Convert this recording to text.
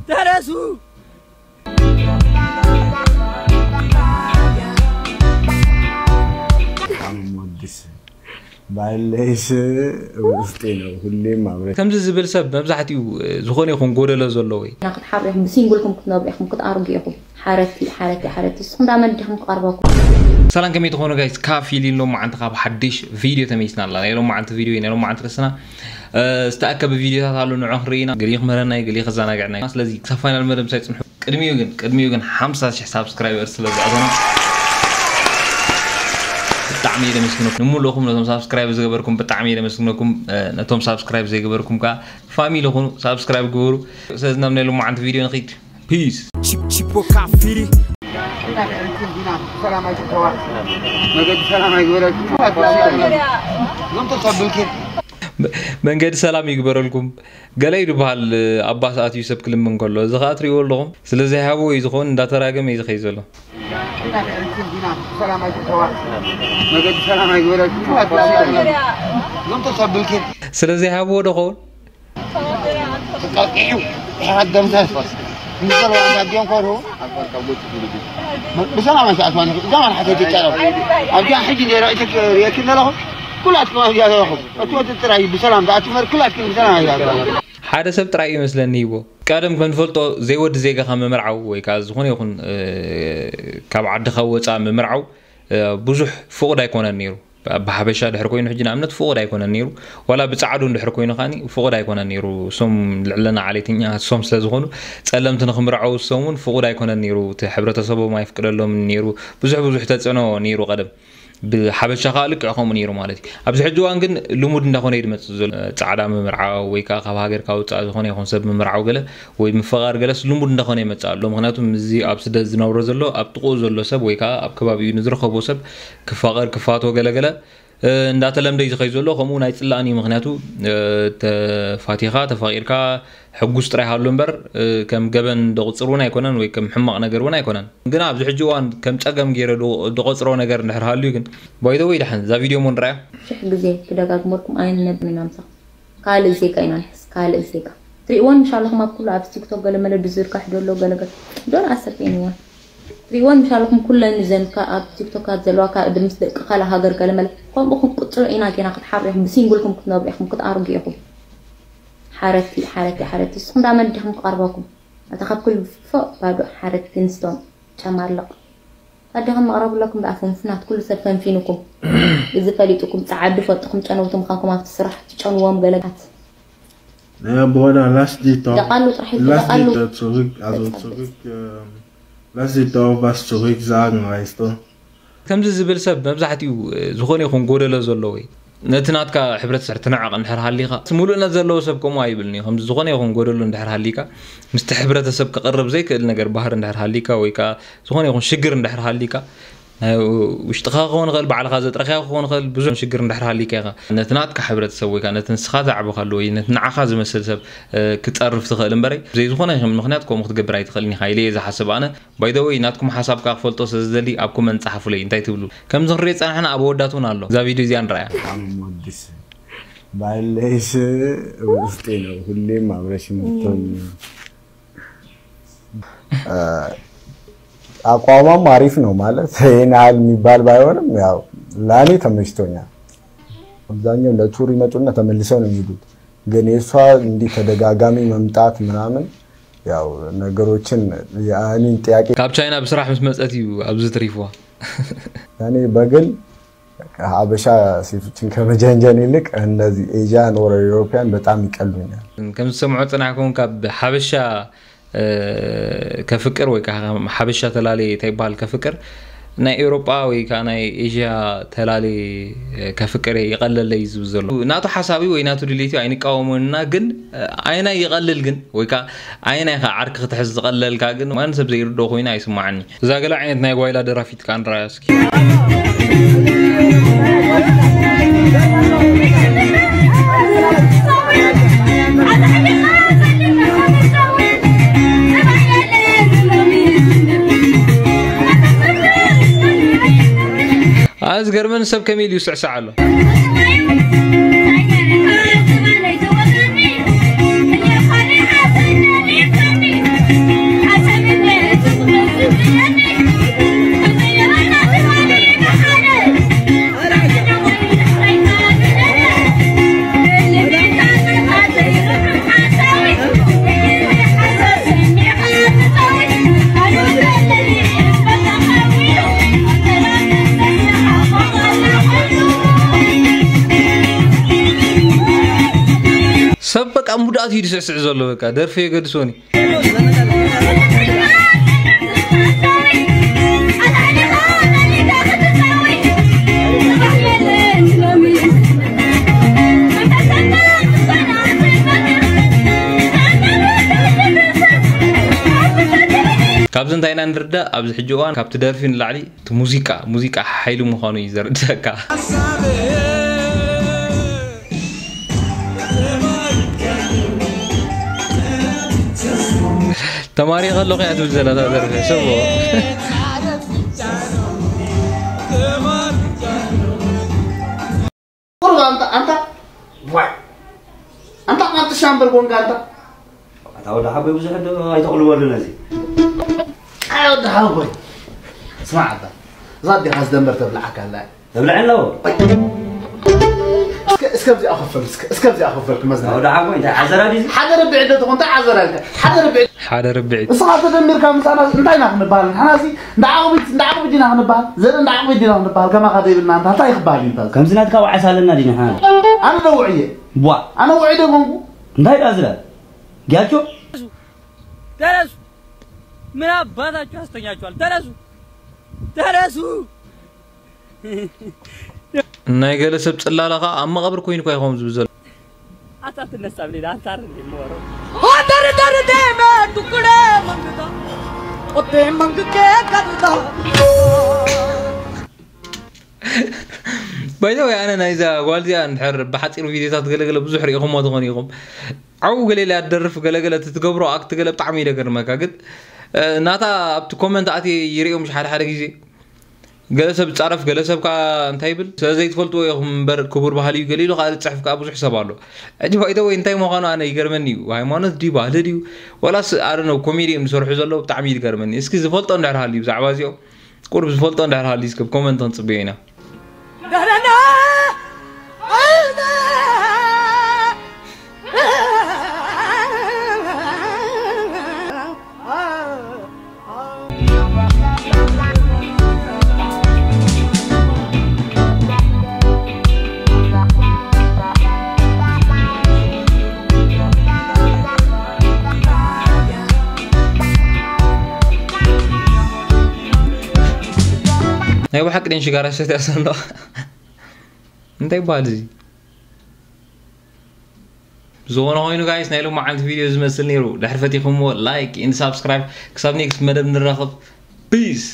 ተነሱ። በጣም የምወድሽ ባለሽ ውስጤ ነው ሁሌም አብረሽ። ከምዚ ዝብል ሰብ መብዛሕትኡ ዝኾነ ይኹን ጎደሎ ዘለዎ እዩ። እና ክትሓብሩ ኢኹም፣ ብሲንግልኩም ክትነብሩ ኢኹም፣ ክትኣርጉ ኢኹም። ሓረቲ ሓረቲ ሓረቲ እስኹም ዳ መን ዲኹም ክቐርበኩም? ሰላም፣ ከመይ ትኾኑ ጋይስ? ካፊ ሊን ሎማዓንቲ ካብ ሓድሽ ቪድዮ ተመይስና ኣላ። ናይ ሎማዓንቲ ቪድዮ፣ ናይ ሎማዓንቲ ርእስና ዝተኣከበ ቪድዮታት ኣሎ፣ ንዑ ክንርኢ ኢና። ገሊኡ ክምህረና እዩ፣ ገሊኡ ከዘናግዐና እዩ። ስለዚ ክሳብ ፋይናል መደብ ምሳይ ጽንሑ። ቅድሚኡ ግን ቅድሚኡ ግን ሓምሳ ሽሕ ሳብስክራይበር ስለ ዝኣተና ብጣዕሚ እየ ደመስግነኩም። ንምሉእኹም ነቶም ሳብስክራይብ ዝገበርኩም ብጣዕሚ እየ ደመስግነኩም። ነቶም ሳብስክራይብ ዘይገበርኩም ከዓ ፋሚሊ ኹኑ፣ ሳብስክራይብ ግበሩ። ስለዚ ናብ ናይ ሎማዓንቲ ቪድዮ ንኺድ። ፒስ። Chip chip o kafiri. መገዲ ሰላም ኣይግበረልኩም። እዞም ተሰብልኪ መንገዲ ሰላም ይግበረልኩም። ገለ እዩ ዝበሃል። ኣባስ ኣትዩ ሰብ ክልምን ከሎ፣ እዚ ኸዓ ትሪእዎ ኣለኹም። ስለ ዘይሃብዎ እዩ ዝኸውን፣ እንዳተራገመ እዩ ዝኸይ ዘሎ። ሰላም ኣይትተዋ። መገዲ ሰላም ኣይግበረልኩም። እዞም ተሰብልኪ ስለ ዘይሃብዎ ዶ ኸውን? ተቀልቂዑ ኢሕዋት ደምሰስ። ንሰብ ኣጋዲዮም ከሩ ብሰላም ኣይሰኣትዋን። እዛ ማን ሓተት ይቀረብ ኣብዚኣ ሕጂ ነይረ እትክ ሪእክ ኣለኹ። ኩላትኩም ኣብዚኣ ዘለኹም እቲ ወዲ ጥራይ ብሰላም ተኣትመር ኩላትኩም ብሰላም ኣይሰኣትዋን። ሓደ ሰብ ጥራይ እዩ መስለኒ ሂቦ። ቀደም ከም ንፈልጦ ዘይወዲ ዜጋኻ ምምርዓው ወይ ከዓ ዝኾነ ይኹን ካብ ዓድኻ ወፃእ ምምርዓው ብዙሕ ፍቑድ ኣይኮነን ነይሩ። ብሓበሻ ድሕር ኮይኑ ሕጂ ንኣብነት ፍቑድ ኣይኮነን ነይሩ። ዋላ ብፃዕዱ እንድሕር ኮይኑ ከዓኒ ፍቑድ ኣይኮነን ነይሩ። እሶም ልዕለና ዓሌትኛ እሶም ስለ ዝኾኑ ጸለምቲ ንኽምርዓው እሶም እውን ፍቑድ ኣይኮነን ነይሩ። እቲ ሕብረተሰቦም ኣይፍቅደሎምን ነይሩ። ብዙሕ ብዙሕ ተፅዕኖ ነይሩ ቀደም። ብሓበሻ ከዓ ልክዕ ከምኡ ነይሩ ማለት እዩ። ኣብዚ ሕጂ እዋን ግን ልሙድ እንዳኾነ እዩ ዝመፅእ ዘሎ። ፃዕዳ ምምርዓው ወይ ከዓ ካብ ሃገርካ ውፃእ ዝኾነ ይኹን ሰብ ምምርዓው ገለ ወይ ምፍቓር ገለስ ልሙድ እንዳኾነ ይመፅእ ኣሎ። ምክንያቱ እዚ ኣብ ስደት ዝነብሮ ዘሎ ኣብ ጥቕኡ ዘሎ ሰብ ወይ ከዓ ኣብ ከባቢኡ ንዝረኸቦ ሰብ ክፋቐር ክፋቶ ገለገለ እንዳተለምደ እዩ ዝኸይ ዘሎ። ከምኡ ናይ ፅላእን እዩ። ምክንያቱ ተፋቲኻ ተፋቒርካ ሕጉስ ጥራይ ሃሉ እምበር ከም ገበን ደቑፅር እውን ኣይኮነን ወይ ከም ሕማቕ ነገር እውን ኣይኮነን። ግን ኣብዚ ሕጂ እዋን ከም ፀገም ገይረ ደቑፅሮ ነገር እንድሕር ሃልዩ ግን ባይደወይ ደሓን እዛ ቪድዮ ሞ ንረኣያ። ሽሕ ግዜ ክደጋግመልኩም ኣይንነብን ኢና ምሳኹም። ካልእ ዜጋ ኢና ንሕዝ፣ ካልእ ዜጋ። ትሪእወን ምሽ ኣለኹም ኣብ ኩሉ ኣብ ቲክቶክ ገለ መለ ድዝርጋሕ ደሎ ገለገለ ዶን ኣሰርተን እወን ትሪእወን ምሽ ኣለኹም ኩለን እዘን ካብ ኣብ ቲክቶክ ካብ ዘለዋ ካብ ምስ ደቂ ካልእ ሃገር ገለ መለ ከምኡ ክንቅፅሎ ኢና ጌና ክትሓብሩ ኢኹም ብሲንግልኩም ክትነብሩ ኢኹም ክትኣርጉ ኢኹም ሓረቲ ሓረቲ ሓረቲ እስኹም ዳ መን ዲኹም ክቐርበኩም ኣታ ካብ ኩሉ ፎእ ባዶ ሓረቲ ንስቶም ጨማለቕ ኣደኻ መቕረብ ኣለኩም ብኣፎም ፍናት ኩሉ ሰብ ፈንፊንኩም እዚ ፈሊጥኩም ጸዓዱ ፈጥኹም ጨነውቲ ምዃንኩም ኣብቲ ስራሕ ትጨንዎም ገለጋት Naja, Bruder, lass dich doch. ደቓሉ ጥራሕ Lass ደቓሉ dich da zurück, also zurück, ähm, lass dich da auch was zurück sagen, weißt du. ከምዚ ዝብል ሰብ መብዛሕትኡ ዝኾነ ይኹን ጎደሎ ዘለዎ እዩ። ነቲ ናትካ ሕብረተሰብ ትንዕቕ እንድሕር ሃሊካ፣ እቲ ምሉእነት ዘለዎ ሰብ ከምኡ ኣይብልን እዩ። ከምዚ ዝኾነ ይኹን ጎደሎ እንድሕር ሃሊካ፣ ምስቲ ሕብረተሰብ ክቕርብ ዘይክእል ነገር ባህሪ እንድሕር ሃሊካ፣ ወይ ከዓ ዝኾነ ይኹን ሽግር እንድሕር ሃሊካ፣ ናይ ውሽጥኻ ክኸውን ይኽእል፣ ባዕልኻ ዘጥረኽያ ክኸውን ይኽእል፣ ብዙሕ ሽግር እንድሕር ሃሊካ ኢኻ ነቲ ናትካ ሕብረተሰብ ወይ ከዓ ነቲ ንስኻ ዝዓበኻሉ ወይ ነቲ ንዓኻ ዝመስል ሰብ ክፀርፍ ትኽእል እምበረይ፣ ብዘይ ዝኾነ ይኹን ምኽንያት ከምኡ ክትገብር ኣይትኽእልን ኢኻ ኢለ እየ ዝሓስብ ኣነ። By the way ናትኩም ሓሳብ ከዓ ክፈልጦ ስለ ዝደሊ ኣብ ኮመንት ጸሓፉለይ እንታይ ትብሉ። ከምዚ ክንሪኦ ዝጸናሕና ኣብ ኣወዳት እውን ኣሎ። እዛ ቪድዮ እዚኣ ንረኣያ። በጣም የምወድሽ ባለሽ ውስጤ ነው ሁሌም አብረሽኝ ብትሆኝ። አቋሟም አሪፍ ነው ማለት ይሄን ያህል የሚባል ባይሆንም ያው ለእኔ ተመችቶኛል። አብዛኛው ለቱር ይመጡና ተመልሰው ነው የሚሄዱት። ግን የእሷ እንዲህ ተደጋጋሚ መምጣት ምናምን ያው ነገሮችን የእኔን ጥያቄ ካብ ቻይና ብስራሕ ምስ መጸት እዩ ኣብዚ ትሪፍዋ። እኔ በግል ሀበሻ ሴቶችን ከመጀንጀን ይልቅ እነዚህ Asian or European በጣም ይቀሉኛል። ከም ዝሰምዖ ጽናሕኩም ካብ ሓበሻ ከፍቅር ወይ ከዓ ሓበሻ ተላሌ እንታይ ይበሃል ከፍቅር ናይ ኤውሮጳ ወይ ከዓ ናይ ኤዥያ ተላሌ ከፍቅር ይቐለለይ ዝብል ዘሎ ናቱ ሓሳቢ ወይ ናቱ ድሌት እዩ ኣይንቃወሞን እና ግን ኣየናይ ይቐልል ግን ወይ ከዓ ኣየናይ ከዓ ዓርኪ ክትሕዝ ዝቐለልካ ግን ማንም ሰብ ዘይርድኦ ኮይኑ ኣይስማዓኒ። እዛ ገለ ዓይነት ናይ ጓይላ ደራፊት ከዓ ንረኣያ እስኪ። ኣነ ዝገርመኒ ሰብ ከመይ ኢሉ ይስዕስዕ ኣሎ። እዩ ዝስዕስዕ ዘሎ። በቃ ደርፊ የገድሶኒ። ካብዚ እንታይ ኢና ንርዳእ? ኣብዚ ሕጂ እዋን ካብቲ ደርፊ ንላዕሊ እቲ ሙዚቃ፣ ሙዚቃ ሓይሊ ምዃኑ እዩ ዘርድኣካ። ተማሪ ከለኹ እያ ትብል ዘላ እታ ደርፊ፣ ስምዖ። ቁሩብ ኣንታ ኣንታ ዋይ ኣንታ ቃንጥ ሻምበል ቦንጋ ኣንታ ኣታ ወዲ ሓቦይ ብዙሕ ዶ ኣይተቕልበሉ ነዚ። ኣይ ወዲ ሓቦይ፣ ስማዕ ኣታ፣ እዛ ኣዴኻ ዝደንበር ተብልዓካ ኣላ። ተብልዐ ኣለዎ። እስከ እስከ ኣብዚኣ ክፈል እስከ እስከ ኣብዚኣ ክፈል ክመዝና። ወዲ ሓቦይ እንታይ ዓዘራ ድዩ? ሓደ ርብዒ ዶ ትኾን እንታይ ዓዘራ ኢልካ? ሓደ ርብዒ። ሓደ ርብዒ። እስኻ ተደሚርካ ምሳና እንታይ ኢና ክንበሃል? ንሕና ሲ እንዳ ዓቕቢት እንዳ ዓቕቢት ዲና ክንበሃል? ዘርኢ እንዳ ዓቕቢት ዲና ክንበሃል? ከማኻ ዘይብልና እንታ እንታይ ክበሃል እዩ እንታ? ከምዚ ናትካ ዋዕሳ ኣለና ድዩ ንሕና? ኣነ ዶ ውዕየ? ቧ። ኣነ ውዕይ ዶ ኮንኩ? እንታይ ዳ ዝለ? ጊያቾ? ተነሱ! ምን አባታችሁ ያስተኛችኋል? ተነሱ! ተነሱ! ናይ ገለ ሰብ ጽላለ ኸኣ ኣብ መቓብር ኮይኑ እኳ ይኸውን ዝብል ዘሎ። ኣታ ትነሳ ብሌዳ ኣንታር እንዴ ሞሮ ኦተር ተር ደመ ዱኩደ መንግታ ኦቴ መንግኬ ከብታ ባይዘወይ ኣነ ናይዛ ጓል እዚኣ እንድሕር ብሓፂሩ ቪድዮታት ገለገለ ብዙሕ ርኢኹሞ ትኾኑ ኢኹም። ዓው ገለ ኢላ ትደርፍ ገለገለ እቲ ትገብሮ ኣክት ገለ ብጣዕሚ እዩ ደገርመካ። ግን ናታ ኣብቲ ኮመንት ኣትየ ይርእዮም ሓደ ሓደ ግዜ ገለ ሰብ ይጻረፍ ገለ ሰብ ከዓ እንታይ ይብል ስለ ዘይትፈልጥዎ ኢኹም እምበር ክቡር ባህሊ እዩ ገለ ኢሉ ከዓ ዝፅሕፍ ከዓ ብዙሕ ሰብ ኣሎ። ሕጂ ባይዘወይ እንታይ ምዃኑ ኣነ ይገርመኒ እዩ። ሃይማኖት ድዩ ባህሊ ድዩ ወላስ ኣደ ነው ኮሜዲ እዮም ዝሰርሑ ዘለዉ ብጣዕሚ እዩ ዝገርመኒ። እስኪ ዝፈልጦ እንድሕር ሃልዩ ብዛዕባ እዚኦም ቁሩብ ዝፈልጦ እንድሕር ሃልዩ እስኪ ብኮመንት ክንፅበዮ ኢና። ናይ ብሓቂ ደን ሽጋራ ሰትያ ዘሎ እንታይ ይበሃል እዚ? ዝኾነ ኮይኑ ጋይስ ናይ ሎማዓንቲ ቪድዮ ዝመስል ነይሩ። ድሕሪ ፈቲኹምዎ ላይክ ኢን ሳብስክራይብ። ክሳብ ኔክስት መደብ ንራኸብ። ፒስ።